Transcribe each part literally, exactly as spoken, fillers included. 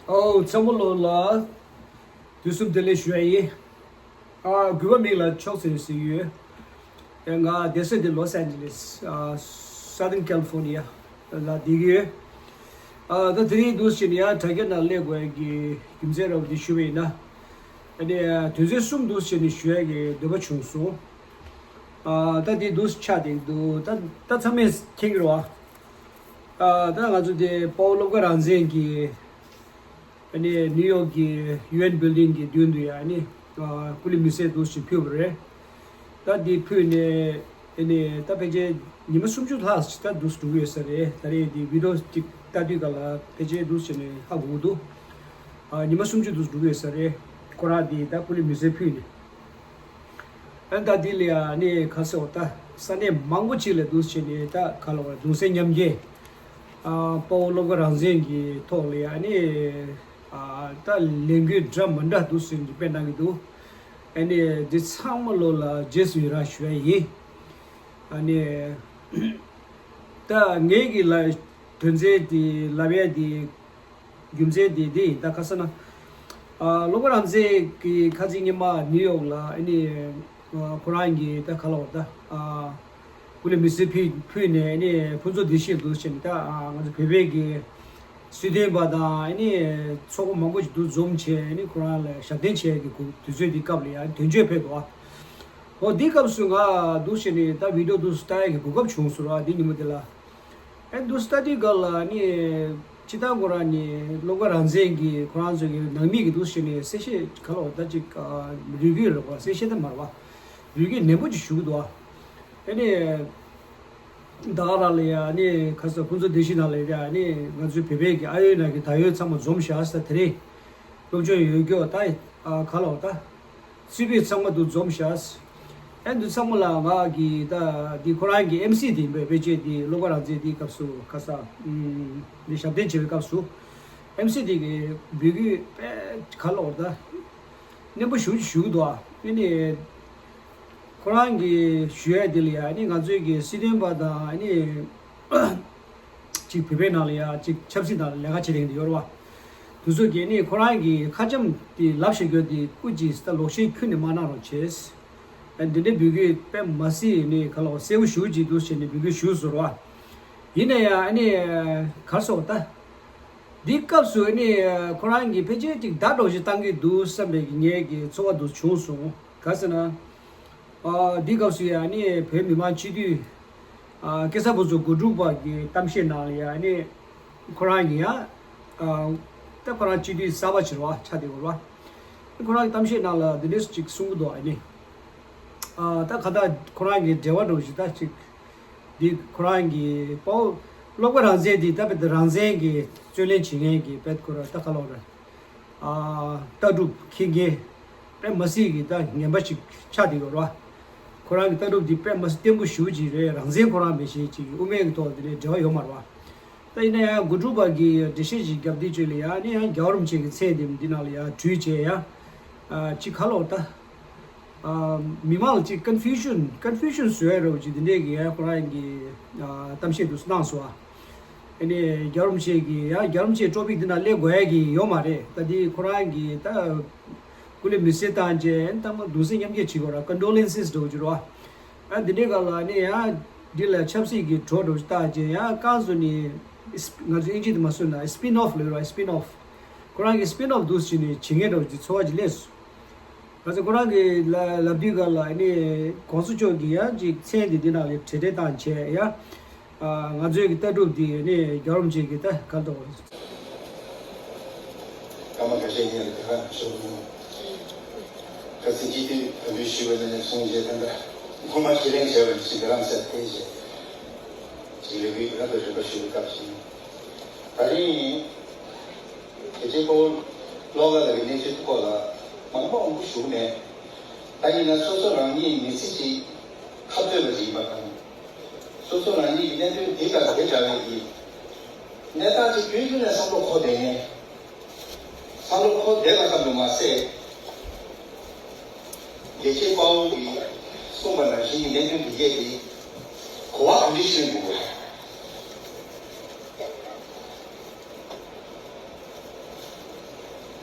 ཨོ། ཚང་མ་ལོ་ལ་དུས་གསུམ་བདེ་ལེགས་ཞུ་ཡ་ཡིན། ཨ། གུས་པ་མིང་ལ་མཆོག་ཟེར་ཟེར་ཡོད། ཡ། ང་བསྡད་ས་དེ་Los Angeles, ཨ། Southern California ལ་བསྡད་ཀྱི་ཡོད། ཨ། ད་དེ་རིང་འདུག་སེ་བྱས་ནས་ཡ་དྲ་རྒྱ་ནང་སླེབས་དགོས་ཡ་གི་རྒྱུ་མཚན་ར་བ་དེ་ཞུ་བ་ཡིན་ན། ཨ་ནི་དོན་ཚན་གསུམ་འདུག་སེ་བྱས་ནས་ཞུ་ཡ་གི་འདོད་པ་བྱུང་སོང་། ཨ། ད་དེ་འདུག་སེ་ཆགས་བསྡད་འདུག་ད་ད་ཚང་མས་མཁྱེན་གྱི་རེད་བ། ཨ། ད་ང་ཚོ་དེ་དཔའ་བོ་བློ་དགའ་རང་བཙན་གྱི་ཨ་ནི་ནིའུ་ཡོག་གི་ཡུ་ཨེན་བིལ་ཌིང་གི་མདུན་དུ་ཡ་ཨ་ནི་ཨ་སྐུ་ལུས་མེ་སྲེག་འདུག་སེ་ཕུལ་བ་རེད། ད་འདི་ཕུལ་ནས་ཨ་ནི་ད་ཕལ་ཆེར་ཉི་མ་སུམ་ཅུ་ལྷག་ཅིག་ད་འདུག་སེ་འགྲོ་གི་ཡོད་ས་རེད། ད་རེས་འདི་བི་ཌི་ཡོ་ཅིག་ལྟ་དུས་སྒང་ལ་ཕལ་ཆེར་འདུག་སེ་བྱས་ནས་ཧ་གོ་གི་འདུག་ཨ། ཉི་མ་སུམ་ཅུ་འདུག་སེ་འགྲོ་གི་ཡོད་ས་རེད། ཁོ་རང་འདི་ད་སྐུ་ལུས་མེ་སྲེག་ཕུལ་ནས། ཨ། ད་འདི་ལ་ཡ་ནི་ག་ཟེར་བ། ད་ས་གནས་མང་པོ་ཅིག་ལ་འདུག་སེ་བྱས་ནས་ད་ག་ལབ་དགོས་རེད། གདུང་སེམས་མཉམ་སྐྱེད། ཨ། དཔའ་བོ་བློ་དགའ་རང་བཙན་གྱི་ཐོག་ལ་ཡ་ནི། ཨ། ད་ལས་འགུལ་འདྲ་མི་འདྲ་འདུག་སེ་བྱས་ནས་སྤེལ་གནང་གི་འདུག་ཨ་ནི་འདི་ཚང་མ་ལོ་ལ་རྗེས་སུ་ཡི་རང་ཞུ་ཡ་ཡིན། ཨ་ནི་ད་ངེད་ཀྱི་ལ་དོན་ཚན་འདི་ལབ་ཡ་འདི། རྒྱུ་མཚན་དེ་འདི་ཡིན། ད་ག་ཟེར་ན། ཨ། བློ་དགའ་རང་བཙན་གྱི་ཁ་སང་སྔོན་མ་ནིའུ་ཡོག་ལ་ཨ་ནི། ཨ། ཁོ་རང་གིས་ད་ག་ལབ་དགོས་རེད། ད། ཨ། སྐུ་ལུས་མེ་སྲེག་ཕུལ་ཕུལ་ནས་ཨ་ནི་ཕུན་ཚོགས་བདེ་སྐྱིད་འདུག་སེ་བྱས་ནས། ད། ཨ། ང་ཚོ་བོད་པའི་གི་སྲིད་དོན་པ་དང་ཨ་ནི་ཚོགས་པ་མང་པོ་ཞིག་འདུ་འཛོམས་བྱས་ཨ་ནི་ཁོ་རང་ལ་ཞབས་བརྟན་བྱས་ཀྱི་དུས་ཚོད་འདི་སྐབས་ལ་ཡ་དོན་གཅོད་ཕེབས་འདུག་ཨ། འོ། འདི་སྐབས་སུ་ང་འདུག་སེ་བྱས་ནས་ད་བི་ཌི་ཡོ་འདུག་སེ་ལྟ་ཡ་གི་གོ་སྐབས་བྱུང་སོང་ར། འདི་ཉིན་མོ་འདི་ལ། ཨ། འདུག་སེ་ལྟ་དུས་སྒང་ལ་ནི། སྤྱིར་བཏང་ཁོ་རང་ནི་བློ་དགའ་རང་བཙན་གྱི་ཁོ་རང་ཚོ་གི་ནང་མི་གི་འདུག་སེ་བྱས་ནས་གསལ་བཤད་ག་ལབ་དགོས་རེད། ད་ཅིག་ཨ། རེ་སྐུལ་རེད་པ། གསལ་བཤད་ད་མ་རེད་པ། རེ་སྐུལ་ནན་པོ་ཅིག་ཞུ་གི་འདུག་ཨ་ནི་ད་ག་རང་ལ་ཡ་ནི་ག་ཟེར། ཕུན་ཚོགས་བདེ་སྐྱིད་ནང་ལ་ཡ་ནི་ང་ཚོའི་བོད་པའི་གི་ཨ་ཡོད་ན་གི་ད་ཡོད་ཚང་མ་འཛོམས་བཞག་ཟེར། དེ་རིང་སློབ་སྦྱོང་ཡོད་རྒྱུ་ད། ཨ། ག་ལབ་དགོས་རེད། ད། སུད་པའི་ཚང་མ་འདུག་འཛོམས་བཞག་ཨ། འདི་ཚང་མ་ལ་ང་གིས་ད་འདི་ཁོ་རང་གི་ཨེམ་སི་དེ་ཡིན་པས། ཕལ་ཆེར་འདི་བློ་དགའ་རང་བཙན་འདིའི་སྐབས་སུ་ག་ཟེར། ཨམ། འདི་ཞབས་བརྟན་བྱེད་པའི་སྐབས་སུ་ཨེམ་སི་དེ་གིས་འབོད་སྐུལ་དཔེ་ག་ལབ་དགོས་རེད། ད་ནན་པོ་ཞེ་པོ་ཞུ་གི་འདུག་ཨ་ནི་ཁོ་རང་གིས་ཞུ་ཡ་འདི་ལ་ཡ་ནི་ང་ཚོའི་གི་སྲིད་དོན་པ་དང་ཨ་ནི། གཅིག་བོད་པའི་ནང་ལ་ཡ་གཅིག་ཆབ་སྲིད་ནང་ལ་ལས་ཀ་བྱེད་མཁན་དེ་ཡོད་རེད་པ། དེ་ཚོ་གིས་ནི་ཁོ་རང་གི་ཁ་འཆམ་དེ་ལབ་བཞག་རྒྱུ་དེ་སྐུ་མཁྱེན་ད་ལོག་བཤད་ཁྱོན་ནས་མ་གནང་རོགས་བྱས། ཨ། འདི་འདྲའི་འབོད་སྐུལ་དཔེ་མ་སྲིད་ནི་ག་ལབ་དགོས་རེད། གསལ་པོ་ཞེ་པོ་ཅིག་འདུག་སེ་བྱས་ནས་འབོད་སྐུལ་ཞུས་སོང་ར། ཡིན་ན་ཡང་ཨ་ནི་ག་རེ་ཟེར་དགོས་རེད། ད་འདི་སྐབས་སུ་ཨ་ནི་ཁོ་རང་གིས་ཕལ་ཆེར་ཅིག་བརྡ་འདྲ་བོ་ཞིག་བཏང་གི་འདུག་བསམ་པའི་གི་ངའི་གི་ཚོར་བ་འདུག་བྱུང་སོང་། ག་རེ་ཟེར་ན། ཨ། འདི་སྐབས་སུ་ཡ་ནི་བོད་མི་མང་སྤྱི་འཐུས། ཨ། སྐལ་བཟང་ཕུན་ཚོགས་དགུ་ཕྲུག་པ་གི་གཏམ་བཤད་ནང་ལ་ཡ་ནི་ཁོ་རང་གིས་ཡ། ཨ། ད་ཁོ་རང་སྤྱི་འཐུས་གསར་པ་ཅིག་རེད་པ། ཆགས་བསྡད་ཡོད་རེད་པ། ཁོ་རང་གི་གཏམ་བཤད་ནང་ལ་འདི་འདྲས་ཅིག་གསུང་གི་འདུག་ཨ་ནི། ཨ། ད་ག་ད་ཁོ་རང་གི་འབྲེལ་བ་འདྲ་བོ་ཞིག་ད་ཅིག་འདི་ཁོ་རང་གི་དཔའ་བོ་བློ་དགའ་རང་བཙན་འདི་ད་དཔེ་རང་བཙན་གྱི་རྩོད་ལེན་བྱེད་མཁན་གྱི་དཔེ་ཁོ་རང་ད་ག་ལབ་དགོས་རེད། ཨ། ལྟ་གྲུབ་འཁྱེར་མཁན་དཔེ་མ་སྲིད་ཀྱི་ད་ངན་པ་ཞིག་ཆགས་བསྡད་ཡོད་རེད་པ། ཁོ་རང་གི་ལྟ་གྲུབ་འདི་དཔེ་མ་སྲིད་བརྟན་པོ་ཞེ་པོ་ཅིག་རེད། རང་བཙན་ཁོ་རང་མེད་བཞིན་ཅིག་དབུ་མའི་གི་ཐོག་འདི་ནས་འབྲེལ་བ་ཡོད་མ་རེད་པ། ད་ཡིན་ན་ཡང་དགུ་ཕྲུག་པ་གིས་འགྲེལ་བཤད་ཅིག་བརྒྱབ་དུས་ཅིག་ལ་ཡ་ནི་ཡང་རྒྱལ་བ་རིན་པོ་ཆེ་གི་མཚན་དེ་འདི་ནང་ལ་ཡ་བྲིས་བྱས་ཡ། ཨ། ཅིག་ག་ལབ་དགོས་རེད། ད། ཨ། མི་མང་ལ་ཅིག་ཀོན་ཕིའུ་ཤན་ཀོན་ཕིའུ་ཤན་བཟོ་ཡ་འདྲ་བོ་ཅིག་འདི་འདྲས་ཀྱི་ཡ་ཁོ་རང་གི། ཨ། གཏམ་བཤད་དུ་གནང་སོང་ཨ། ཨ་ནི་རྒྱལ་བ་རིན་པོ་ཆེ་གི་ཡ་རྒྱལ་བ་རིན་པོ་ཆེ་ཊོ་པིག་འདི་ནང་སླེབས་དགོས་ཡ་གི་ཡོད་མ་རེད། ད་འདི་ཁོ་རང་གི་ད་སྐུ་ལུས་མེ་སྲེག་བཏང་རྗེས་ཨ་ནི་ད་མ་གདུང་སེམས་མཉམ་སྐྱེད་བྱེད་དགོས་ར། ཀོན་ཌོ་ལེན་སིས་འདྲ་བོ་ཅིག་རེད་པ། ཨ། འདི་འདྲའི་སྒང་ལ་ནི་ཡང་འདི་ལ་ཆབ་སྲིད་ཀྱི་བྲོ་འདྲ་བོ་ཞིག་བཏགས་རྗེས་ཡང་གང་བཟོ་ནི། ང་ཚོ་ཨིན་ཇི་དུ་མ་སོན་ན་སི་པིན་ཨོཕ་ལབ་ཡོད་ར། སི་པིན་ཨོཕ། ཁོ་རང་གིས་སི་པིན་ཨོཕ་འདུག་སེ་བྱས་ནས་བྱེད་མཁན་འདྲ་བོ་ཅིག་ཚོར་བ་ཅིག་སླེབས་སོང་། ང་ཚོ་ཁོ་རང་གིས་ལ་ལབ་དུས་སྒང་ལ་ནི་གོང་ས་མཆོག་གིས་ཡང་ཅིག་མཚན་འདི་འདི་ནང་ལ་བྲིས་བྲིས་བཏང་བྱས་ཡ། ཨ། ང་ཚོའི་གི་ལྟ་གྲུབ་འདི་ནི་རྒྱལ་བ་རིན་པོ་ཆེ་གི་ད་ག་ལབ་དགོས་རེད། སྐར་མ་ཁ་ཤས་ཉིན་ལ་དེ་ག་ཞོགས་ནས། ཁ་སང་སྤྱི་འཐུས་ག་དུས་ཞུས་པ་ནས་གསུངས་རྗེས་ད་ལྟ་ཁོང་མ་ཁས་ལེན་བྱས་པ་ནས་ཅིག་རང་སེམས་ཐེ་བྱས། ཅིག་ལས་འགུལ་རབ་དང་རིམ་པ་ཞུ་བའི་སྐབས་ཤིག་ཡིན། ད་རིང་དེ་རྗེས་ཕོ་བློ་དགའ་ལགས་ཀྱི་གནས་ཚུལ་སྐོར་ལ་མང་པོ་མང་པོ་ཞུ་མེད། ད་ཡིན་ན་སོ་སོ་རང་ཉིད་མི་ཚེ་གཅིག་ཁ་གཏོད་པ་ཞིག་ཡིན་པ་དང་། སོ་སོ་རང་ཉིད་ཀྱི་གནད་དོན་འདི་དང་དེ་འདྲ་བའི་གི་གནས་སྟངས་ཅིག་རྒྱུན་རྒྱུན་ནས་བསམ་བློ་འཁོར་བསྡད་མཁན། བསམ་བློ་འཁོར་བསྡད་པ་ཙམ་དུ་མ་ཟད། རྒྱལ་གཅེས་དཔའ་བོ་གིས་གསུངས་པ་ནང་བཞིན་གྱི་གནད་དོན་འདི་གས་དེ་གོ་བ་ག་འདྲ་ཞིག་ལེན་དགོས་དགོས།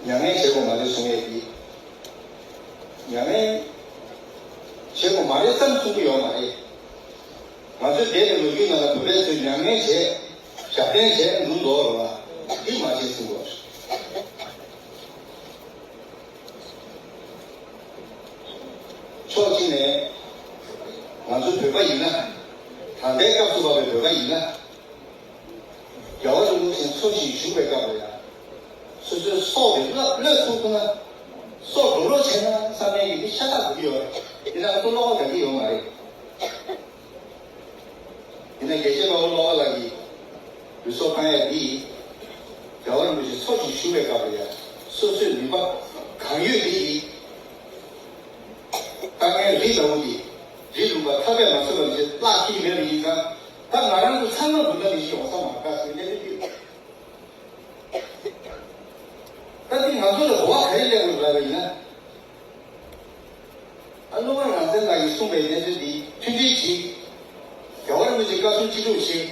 མྱ་ངན་བྱེད་དགོས་མ་རེད་གསུང་ཡས་དེ། མྱ་ངན་བྱེད་དགོས་མ་རེད་བསམ་གསུང་གི་ཡོད་མ་རེད། ང་ཚོའི་འདས་པའི་ལོ་རྒྱུས་ནང་ལ་བོད་པའི་ཚོས་མྱ་ངན་བྱས། ཞབས་བརྟན་བྱས་འདུག་འདུག་རོགས་ལ་འདི་མ་བྱེད་གསུང་དགོས། ཕྱོགས་གཅིག་ནས་ང་ཚོ་བོད་པ་ཡིན་ན། ད་ལྟའི་སྐབས་སུ་བབས་པའི་བོད་པ་ཡིན་ན། རྒྱལ་བ་རིན་པོ་ཆེ་འཚོ་ཞིང་བཞུགས་པའི་སྐབས་ལ་ཡང་། སོ་སོའི་སྲོག་དེ་བློས་བློས་ཐུབ་ཐུབ་ན། སྲོག་སྒྲུབ་རོགས་བྱས་ན་བསམ་མཁན་གྱི་མི་ཤ་སྟག་འདུག་ཡོད་རེད། དེ་ནང་ཚོ་བློ་ཁོག་རྒྱག་གི་ཡོད་མ་རེད། ཡིན་ན་རྒྱལ་གཅེས་དཔའ་བོ་བློ་དགའ་ལགས་ཀྱིས་ལུས་སྲོག་བཏང་ཡ་འདི་ཡིས། རྒྱལ་བ་རིན་པོ་ཆེ་འཚོ་ཞིང་བཞུགས་པའི་སྐབས་ལ་ཡ་སོ་སོའི་ནུས་པ་གང་ཡོད་འདི་ཡིས། དཀའ་ངལ་རི་ལྟ་བུ་འདི་རི་ལུང་པ་ཐག་པས་མ་ཆོད་པ་ཞིག་བརླག་གི་མེད་པ་ཡིན་ཙང་། ད་ང་རང་ཚོ་ཚང་མ་འདུག་ན་མི་ཤི་འོང་ས་མ་དགའ་ཟེར་གནས་ཚུལ་ཡོད། ད་འདི་ང་ཚོ་ལ་གོ་བ་ག་རེ་སླེབས་དགོས་རེད་ལབ་པ་ཡིན་ན། ཨ་སློབ་དཔོན་རང་བཙན་ལགས་ཀྱིས་གསུངས་པའི་གནས་ཚུལ་འདི་མཐུན་སྒྲིལ་གྱིས། རྒྱལ་བ་རིན་པོ་ཆེའི་བཀའ་གསུང་ཅི་སྒྲུབ་བྱེད།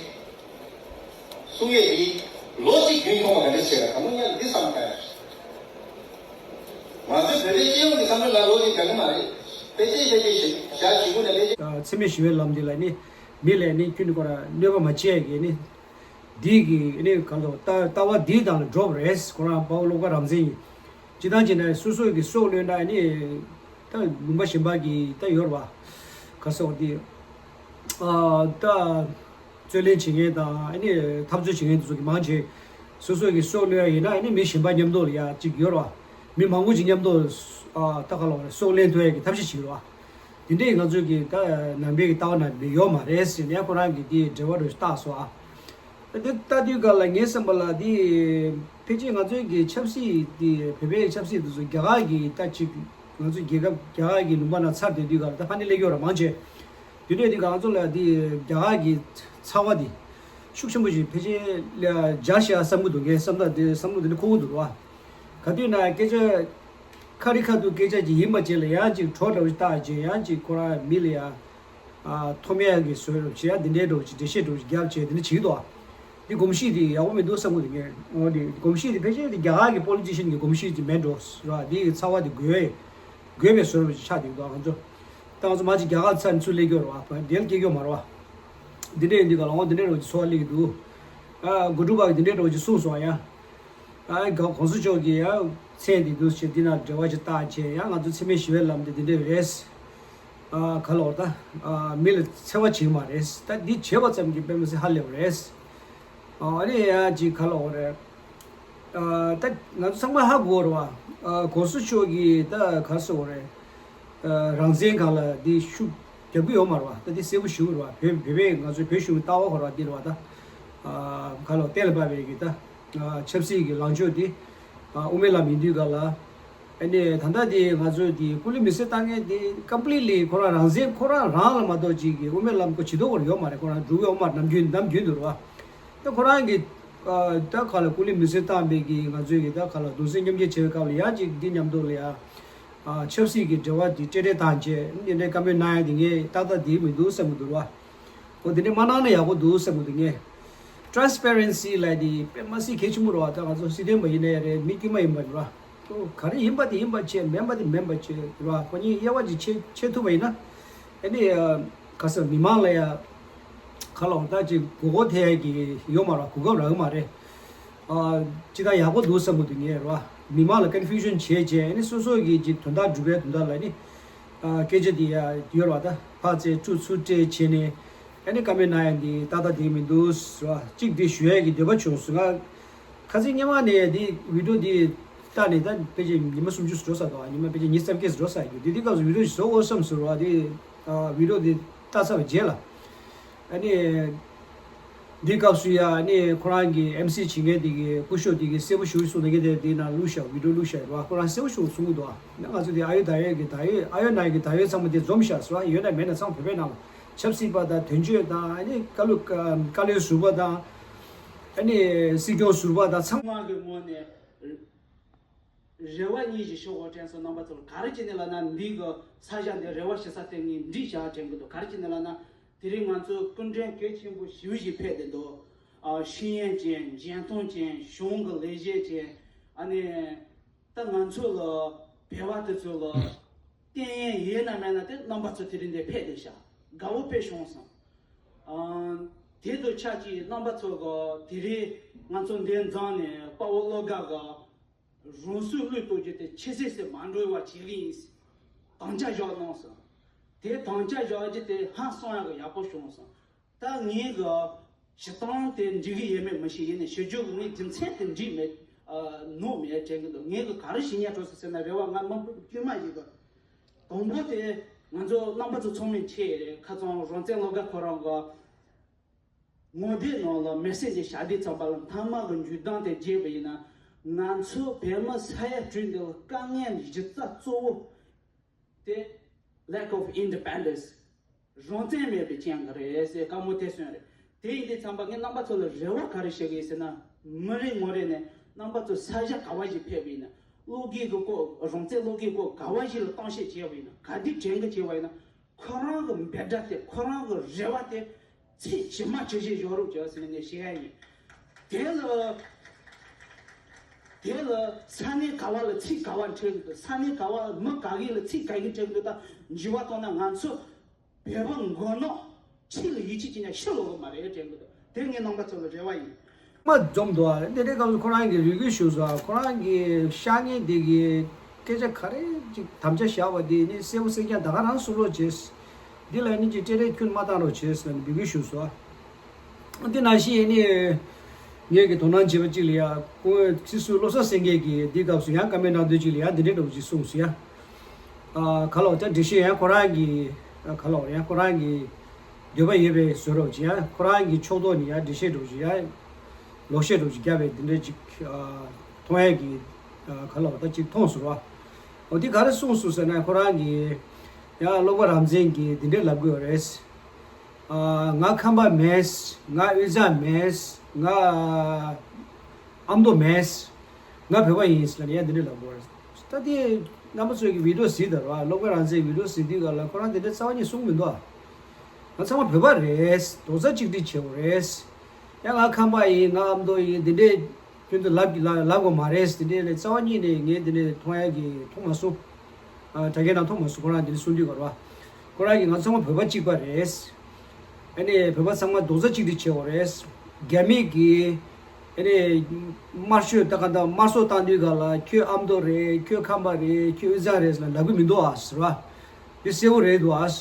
གསུང་ཡས་འདི་ལོ་གཅིག་རྒྱུན་མཐོང་བ་ག་འདྲ་བྱེད་ལ་ད་མོ་ཉལ་འདི་བསམ་ཁ་ཡ། ང་ཚོའི་བོད་པའི་སྤྱི་ཡོངས་ཀྱི་བསམ་བློ་ལ་ལོ་གཅིག་རྒྱག་གི་མ་རེད། དཔེ་ཆའི་ཆ་རྐྱེན་ཞིག་བཞག་ཞིག་པོ་ནས་དཔེ་ཆ། འཚེ་མེད་ཞི་བའི་ལམ་འདི་ལ་ནི་མི་ལས་ནི་ཁྱོན་ནས་ཁོ་ར་གནོད་པ་མ་བྱས་ཀྱི་ནི། འདི་གི་ནི་ག་ལོ་ལྟ་ལྟ་བ་འདི་དང་ལ་འགྲོགས་རེད། ཁོ་རང་དཔའ་བོ་བློ་དགའ་རང་བཙན་ཡིན། སྤྱི་བཏང་བྱས་ན་སོ་སོ་གི་སྲོག་བློས་ན་ནི་ད་ལུང་པ་གཞན་པ་གི་ད་ཡོད་ར་བ། ག་སོགས་འདི་ཨ་ད་རྩོད་ལེན་བྱེད་མཁན་དང་ཨ་ནི་འཐབ་རྩོད་བྱེད་མཁན་དེ་ཚོ་གི་མང་ཆེ་སོ་སོ་གི་སྲོག་བློས་ཡ་ཡིན་ན་ཨ་ནི་མི་གཞན་པ་མཉམ་དུ་ལ་ཡ་གཅིག་ཡོད་ར་བ། མི་མང་པོ་ཅིག་མཉམ་དུ་ཨ་ད་ག་ལོ་སྲོག་ལེན་ཐུབ་ཡ་གི་ཐབས་ཤེས་བྱེད་ར་བ། དེ་འདྲའི་ང་ཚོའི་གི་ད་ནང་པའི་གི་ལྟ་བ་ནང་མི་ཡོད་མ་རེད་ཟེར་ནས་ཁོ་རང་གི་དེའི་འགྲེལ་བ་རུ་བཏགས་སོང་ཨ། ད་དེ་ལྟ་དུས་ག་ལ་ངའི་བསམ་པ་ལ་དེ་ཕལ་ཆེར་ང་ཚོའི་གི་ཆབ་སྲིད་དེ་བོད་པའི་ཆབ་སྲིད་དེ་ཚོ་རྒྱ་གར་གི་ད་ཅིག་ང་ཚོའི་རྒྱལ་ཁབ་རྒྱ་གར་གི་ལུང་པ་ན་ཚར་དེ་དུས་ག་ལ་ད་ཕ་ནི་སླེབས་ཡོད་ར་མང་ཆེ། དེ་འདྲའི་དུས་ག་ང་ཚོ་ལ་དེ་རྒྱ་གར་གི་ཚ་བ་དེ་ཤུགས་ཆེན་པོ་ཞིག་ཕལ་ཆེར་ལ་འཇགས་ཤག་བསམ་གི་འདུག་ངའི་བསམ་ད་དེ་བསམ་བློ་དེ་འདྲ་འཁོར་གི་འདུག་ར། ག་དུས་ན་སྐད་ཆ། ཁ་རི་ཁ་ཐུག་སྐད་ཆ་ཅིག་ཡིན་པ་ཅིག་ལ་ཡང་ཅིག་གྲོགས་འདྲ་བོ་ཞིག་བཏགས་བྱས་ཡང་ཅིག་ཁོ་རང་མི་ལ་ཡང་ཨ་མཐོ་དམན་གྱི་བཟོ་འདྲ་བོ་བྱས་ཡང་འདི་འདྲའི་འདྲ་བོ་ཅིག་འགྲེལ་བཤད་འདྲ་བོ་ཞིག་བརྒྱབ་བྱས་འདི་འདྲ་བྱེད་ཀྱི་འདུག་འདི་གོམས་གཤིས་འདི་ཡག་པོ་མི་འདུག་བསམ་གྱི་འདུག་ངས། འོ་འདི་གོམས་གཤིས་འདི་ཕལ་ཆེར་འདི་རྒྱ་གར་གྱི་པོ་ལི་ཊི་ཤན་གྱི་གོམས་གཤིས་ཅིག་མེད་འགྲོ་ར། འདི་གི་ཚ་བ་འདི་རྒོད་རྒོད་པའི་བཟོ་འདྲ་བོ་ཅིག་ཆགས་བསྡད་ཀྱི་འདུག་ང་ཚོ་ད་ང་ཚོ་མ་ཅིག་རྒྱ་གར་ཚ་ནས་ཚུར་སླེབས་ཀྱི་ཡོད་རེད་བ། འདི་ལ་སྐྱེ་ཀྱི་ཡོད་མ་རེད་བ། འདི་འདྲ་ཡིན་དུས་ག་ལ་འོ་འདི་འདྲའི་འདྲ་བོ་ཅིག་ཚོར་བ་སླེབས་ཀྱི་འདུག་ཨ་དགོས་གྲུབ་པ་གིས་འདི་འདྲའི་འདྲ་བོ་ཅིག་གསུངས་སོང་ཡ། ཨ་ག་གོང་ས་མཆོག་གིས་ཡང་མཚན་འདི་འདུག་ཅེས་འདི་ན་འབྲེལ་བ་ཅིག་བཏགས་བྱས་ཡང་ང་ཚོ་འཚེ་མེད་ཞི་བའི་ལམ་འདི་འདི་འདྲ་རེད། ཨ་ག་ལ་འོ་ད་ཨ་མི་ལ་འཚེ་བ་བྱེད་མ་རེད། ད་འདི་བྱས་པ་ཙམ་གྱིས་དཔེ་མི་སྲིད་ཧ་ལས་པ་རེད། ཨ་ནི་ཡང་ཅིག་ག་ལ་འོ་རེད། ཨ་ད་ང་ཚོ་ཚང་མ་ཧ་གོ་རེད་བ། ཨ་གོང་ས་མཆོག་གིས་ད་ག་ཟེར་དགོས་རེད། རང་བཙན་སྒང་ལ་འདི་ཤུགས་རྒྱབ་ཀྱི་ཡོད་མ་རེད་བ། ད་འདི་གསལ་པོ་ཞེ་པོ་རེད་བ། བོད་བོད་པས་ང་ཚོའི་བོད་གཞུང་གི་ལྟ་བ་ཧོར་བ་འདི་རེད་བ། ད་ག་ལ་གཏན་ལ་ཕབ་པའི་གི་ད་ཆབ་སྲིད་ཀྱི་ལངས་ཕྱོགས་འདི་དབུ་མའི་ལམ་ཡིན་དུས་ག་ལ། ཨ་ནི་ད་ལྟ་འདི་ང་ཚོའི་འདི་སྐུ་ལུས་མེ་སྲེག་བཏང་མཁན་འདི་ཀམ་པི་ལི་ལི་ཁོ་རང་རང་བཙན་ཁོ་རང་རང་ལ་མ་གཏོགས་ཅིག་གི་དབུ་མའི་ལམ་ཁོ་བྱེད་ཐུབ་ཀྱི་ཡོད་མ་རེད། ཁོ་རང་སྒྲུབ་ཀྱི་ཡོད་མ་རེད། ནམ་རྒྱུན་ནམ་རྒྱུན་དུ་རེད་བ། ད་ཁོ་རང་གི་ད་ག་ལ་སྐུ་ལུས་མེ་སྲེག་བཏང་པའི་གི་ང་ཚོའི་གི་ད་ག་ལ་གདུང་སེམས་མཉམ་སྐྱེད་བྱེད་པའི་སྐབས་ལ་ཡང་ཅིག་འདི་མཉམ་དུ་ལ་ཡང་ཆབ་སྲིད་ཀྱི་འབྲེལ་བ་འདི་སྤྲེལ་སྤྲེལ་བཏང་བྱས་འདི་འདྲའི་བཀའ་མོལ་གནང་ཡ་འདི་ངས་ཏག་ཏག་འདི་མི་འདུག་བསམ་གྱི་འདུག་ར། འོ་འདི་འདྲའི་མ་གནང་ན་ཡག་པོ་འདུག་བསམ་གྱི་འདུག་ངས། ཊ་རན་སི་པེ་རེན་སི་ལབ་ཡ་འདི་དཔེ་མ་སྲིད་གལ་ཆེན་པོ་རེད་བ། ད་ང་ཚོ་སྲིད་དོན་པ་ཡིན་ན་ཡང་རེད། མི་དཀྱུས་མ་ཡིན་པ་རེད་བ། འོ་ག་རེ་ཡིན་པ་དེ་ཡིན་པ་བྱས། མིན་པ་དེ་མིན་པ་བྱས་རེད་བ། ཁོ་གཉིས་དབྱེ་བ་ཅིག་ཕྱེ་ཕྱེ་ཐུབ་པ་ཡིན་ན། ཨ་ནི་ག་ས་མི་མང་ལ་ཡ་ག་ལ་འོ་ད་ཅིག་མགོ་སྐོར་ཐེབས་ཡ་གི་ཡོད་མ་རེད་བ། གོ་སྐབས་རག་གི་མ་རེད། ཨ་ཅི་ད་ཡག་པོ་འདུག་བསམ་གྱི་འདུག་ངས་རེད་བ། མི་མང་ལ་ཀོན་ཕིའུ་ཤན་བྱས་བྱས་ཨ་ནི་སོ་སོ་གི་ཅིག་དོན་དག་སྒྲུབ་པའི་དོན་དག་ལ་ནི། ཨ་སྐད་ཆ་འདི་ཡ་ཡོད་རེད་བ། ད་ཕར་ཚུར་ཚུར་ཚུར་སྤྲད་བྱས་ནས་ཨ་ནི་བཀའ་མོལ་གནང་ཡ་འདི་ཏག་ཏག་འགྲིག་མི་འདུག་ཟེར་བ་གཅིག་འདི་ཞུ་ཡ་གི་འདོད་པ་བྱུང་སོང་ང་། ཁ་སང་སྔོན་མ་ནས་འདི་བི་ཌི་ཡོ་འདི་བལྟས་ནས་ད་ཕལ་ཆེར་ཉི་མ་སུམ་ཅུ་འགྲོ་ས་འདུག་ཉི་མ་ཕལ་ཆེར་ཉི་ཤུ་རྩ་བརྒྱད་འགྲོ་ས་ཡོད། འདི་འདི་སྐབས་སུ་བི་ཌི་ཡོ་ཞིག་བཟོ་དགོས་བསམ་ཟེར་བ་འདི། ཨ་བི་ཌི་ཡོ་འདི་བལྟས་ཚར་བའི་རྗེས་ལ། ཨ་ནི། འདི་སྐབས་སུ་ཡ་ཨ་ནི་ཁོ་རང་གི་ཨེམ་སི་བྱེད་མཁན་དེ་གི་སྐུ་ཞབས་དེ་གི་གསལ་པོ་ཞེ་པོ་གསུངས་འདུག་གི། དེ་འདི་ནང་བླུགས་ཤག་བི་ཌི་ཡོ་བླུགས་ཤག་རེད་བ། ཁོ་རང་གསལ་པོ་ཞེ་པོ་གསུང་གི་འདུག་ཨ་ནི་ང་ཚོ་དེ་ཨ་ཡོད་ད་ཡོད་ཀྱི་ད་ཡོད་ཨ་ཡོད་ན་ཡོད་ཀྱི་ད་ཡོད་ཚང་མ་དེ་འཛོམས་ཤག་ཟེར་བ། ཡོད་ན་མེད་ན་ཚང་མ་བོད་པའི་ནང་ལ་ཆབ་སྲིད་པ་དང་དོན་གཅོད་དང་ཨ་ནི་བཀའ་བློན་བཀའ་བློན་ཟུར་པ་དང་། ཨ་ནི་སྲིད་སྐྱོང་ཟུར་པ་དང་ཚང་མ་གི་ངོས་ནས། རེ་བ་གཉིས་ཤིག་ཞུ་དགོས་དྲན་སོང་། རྣམ་པ་ཚོར་ག་རེ་བྱས་ནས་ལབ་ན། འདི་གི་ས་ཆ་འདི་རེ་བ་ཞུ་ས་དེ་ངས་འགྲིག་བཞག་དྲན་གྱི་འདུག་ག་རེ་བྱས་ནས་ལབ་ན། དེ་རིང་ང་ཚོ་སྐུ་མགྲོན་གལ་ཆེན་པོ་ཞེ་པོ་ཞིག་ཕེབས་བསྡད་འདུག་ཨ་ཤེས་ཡོན་ཅན། འཇོན་ཐང་ཅན། གཞུང་གི་ལས་བྱེད་ཅན། ཨ་ནི་ ད་ང་ཚོ་ལ་བོད་པ་དེ་ཚོ་ལ་བསྟན་ཡས་ཡོད་ན་མེད་ན་དེ་རྣམ་པ་ཚོ་དེ་རིང་འདིར་ཕེབས་བསྡད་ཤག་དགའ་བོ་དཔེ་བྱུང་སོང་། ཨང་། དེ་དང་ཆབས་ཅིག་རྣམ་པ་ཚོ་གི་དེ་རིང་ང་ཚོ་འདིར་འཛོམས་ནས་དཔའ་བོ་བློ་དགའ་གི་རང་སྲོག་བློས་གཏོང་རྒྱུ་དེ་ཆབ་སྲིད་སེ་མ་འགྲོ་བ་བྱེད་ཀྱི་ཡིན། དམ་བཅའ་བཞག་གནང་སོང་། དེ་དམ་བཅའ་བཞག་རྒྱུ་དེ་ཧང་སང་ཡག་གི་ཡག་པོ་བྱུང་སོང་། ད་ངས་གི་བྱེད་སྟངས་དེ་འགྲིག་གི་ཡོད་མེད་མི་ཤེས། ཡིན་ནའི་ཞུ་རྒྱུ་གི་ངས་རྒྱུ་མཚན་དེ་འགྲིག་མེད། ཨ། ནོར་མེད་དྲན་གི་འདུག་ངས་གི་ག་རེ་བྱེད་སྙིང་འདོད་སོང་ཟེར་ན། རེ་བ་ང་མི་དཀྱུས་མ་ཞིག་གི། དང་པོ་དེ་ང་ཚོ་རྣམ་པ་ཚོ་ཚང་མས་མཁྱེན་ཡོད་རེད། ཁ་སང་རང་བཙན་བློ་དགའ་ཁོ་རང་གི་ངོ་དེབ་ནང་ལ་མེ་སེ་ཇི་བཞག་དུས་ཙམ་པ་ལ། མཐའ་མ་གི་མཇུག་སྡོམ་དེ་བརྗོད་པ་ཡིན་ན། ང་ཚོ་བོད་མི་ས་ཡ་དྲུག་འདི་ལ་དཀའ་ངལ་གཞི་རྩ་གཙོ་བོ་དེ་lack of independence། རང་བཙན་མེད་པའི་རྐྱེན་གྱིས་རེད་ཟེར། བཀའ་མོལ་དེ་གསུངས་རེད། དེ་ཡིན་དུས་ཙམ་པ་ངས་རྣམ་པ་ཚོ་ལ་རེ་བ་ག་རེ་ཞུ་གི་ཡིན་ཟེར་ན། མི་རེ་ངོ་རེ་ནས་རྣམ་པ་ཚོ་ས་ཆ་ག་བ་ཞིག་ཕེབས་པ་ཡིན་ན། བློ་འགེལ་གྱི་སྐོར། རང་བཙན་བློ་འགེལ་སྐོར་ག་བ་ཞིག་ལ་གཏམ་བཤད་བྱས་པ་ཡིན་ན། ག་དུས་དྲན་གི་བྱས་པ་ཡིན་ན། ཁོ་རང་གི་འབོད་སྒྲ་དེ། ཁོ་རང་གི་རེ་བ་དེ་ཚིག་ཇི་མ་ཇི་བཞིན་བཞག་རོགས་བྱོས་ཟེར་ནས་ངས་ཞུ་ཡ་ཡིན། དེ་ལ། དེ་ལ་ས་གནས་ག་བ་ལ་ཚིག་ག་བ་འཁྲིད་གི་འདུག་ས་གནས་ག་བ་མི་ག་གི་ལ་ཚིག་ག་གི་འཁྲིད་གི་འདུག་ད་འགྱུར་བ་གཏོང་ན་ང་ཚོ་བོད་པ་མགོ་ནག་ཕྱི་ལ་ཡིད་ཆེས་བྱེད་ན་ཕྱི་ལོག་གི་མ་རེད་དྲན་གི་འདུག་དེ་ངས་རྣམ་པ་ཚོ་ལ་རེ་བ་ཡིན། མ་འཛོམས་འདུག་ཨ། དེ་འདྲའི་སྐབས་སུ་ཁོ་རང་གིས་རེ་སྐུལ་ཞུས་སོང་། ཁོ་རང་གི་ཤག་ངོས་དེ་གི་སྐད་ཆ་ག་རེ་ཅིག་དམ་བཅའ་བཞག་པ་དེ་ནི་གསལ་པོ་གསལ་རྐྱང་ད་ག་རང་གསུང་རོགས་བྱེད། འདི་ལ་ནི་ཅིག་སྤྲེལ་རེས་ཁྱོན་མ་བཏང་རོགས་བྱེད་ཟེར་ནས་འབོད་སྐུལ་ཞུས་སོང་། དེ་ནང་བཞིན་ནི་ངེད་ཀྱི་དོ་སྣང་བྱེད་པ་གཅིག་ལ་ཡ། ཁོང་སྲིད་ཟུར་བློ་བཟང་སེང་གེ་གིས་འདི་སྐབས་སུ་ཡང་བཀའ་མོལ་གནང་དོན་གཅིག་ལ་ཡ་འདི་འདྲའི་འདྲ་བོ་ཅིག་གསུངས་སོང་ཡ། ཨ། ག་ལ་བ་ད་འགྲེལ་བཤད་ཡང་ཁོ་རང་གི། ཨ། ག་ལ་བ་ཡང་ཁོ་རང་གི་འདོད་པ་ཡོད་པའི་བཟོ་འདྲ་བོ་ཅིག་ཡ། ཁོ་རང་གི་ཕྱོགས་གཏོགས་ནས་ཡ་འགྲེལ་བཤད་འདྲ་བོ་ཅིག་ཡ། ལོག་བཤད་འདྲ་བོ་ཅིག་བརྒྱབ་པའི་འདི་འདྲ་ཅིག་ཨ། མཐོང་ཡ་གི། ཨ། ག་ལ་བ་ད་ཅིག་མཐོང་སོང་བ། འོ་དེ་ག་རེ་གསུངས་སོང་ཟེར་ན། ཁོ་རང་གིས་ཡང་བློ་དགའ་རང་བཙན་གྱིས་འདི་འདྲའི་ལབ་དགོས་རེད། ཨ། ང་ཁམས་པ་མེད། ང་དབུས་གཙང་མེད། ང་ཨ་མདོ་མེད། ང་བོད་པ་ཡིན་ཟེར་ནས་ཡང་འདི་འདྲ་ལབ་དགོས་རེད། ད་དེ་རྣམ་པ་ཚོས་ཀྱི་བི་ཌིའོ་གཟིགས་དང་ར། བློ་དགའ་རང་བཙན་བི་ཌིའོ་གཟིགས་དུས་ག་ལ་ཁོ་རང་དེ་འདྲ་རྩ་བ་ཉིད་གསུང་མི་འདུག་ཨ། ང་ཚང་མ་བོད་པ་རེད། རྡོག་རྩ་གཅིག་སྒྲིལ་བྱེད་དགོས་རེད། ཡང་ང་ཁམས་པ་ཡིན། ང་ཨ་མདོ་ཡིན། དེ་འདྲས་ཁྱོད་ཚོ་ལབ་ལབ་ལབ་དགོས་མ་རེད། དེ་འདྲས་ལས་རྩ་བ་ཉིད་ནས་ངས་དེ་འདྲས་མཐོང་ཡ་གི་མཐོང་མ་སོང་། ཨ། དྲ་རྒྱའི་ནང་མཐོང་མ་སོང་། ཁོ་རང་དེ་འདྲས་གསུང་དུས་ག་ར། ཁོ་རང་གིས་ང་ཚང་མ་བོད་པ་གཅིག་པ་རེད། ཨ་ནི་བོད་པ་ཚང་མ་རྡོག་རྩ་གཅིག་སྒྲིལ་བྱེད་དགོས་རེད། རྒྱ་མི་གིས་ཨ་ནི་དམར་ཤོག་ད་ག་ད་དམར་གསོད་བཏང་དུས་ག་ལ་ཁྱོད་ཨ་མདོ་རེད། ཁྱོད་ཁམས་པ་རེད། ཁྱོད་དབུས་གཙང་རེད་ཟེར་ལབ་གི་མི་འདུག་ཨ་ཟེར་བ། འདི་གསལ་པོ་རེད་འདུག་ཨ།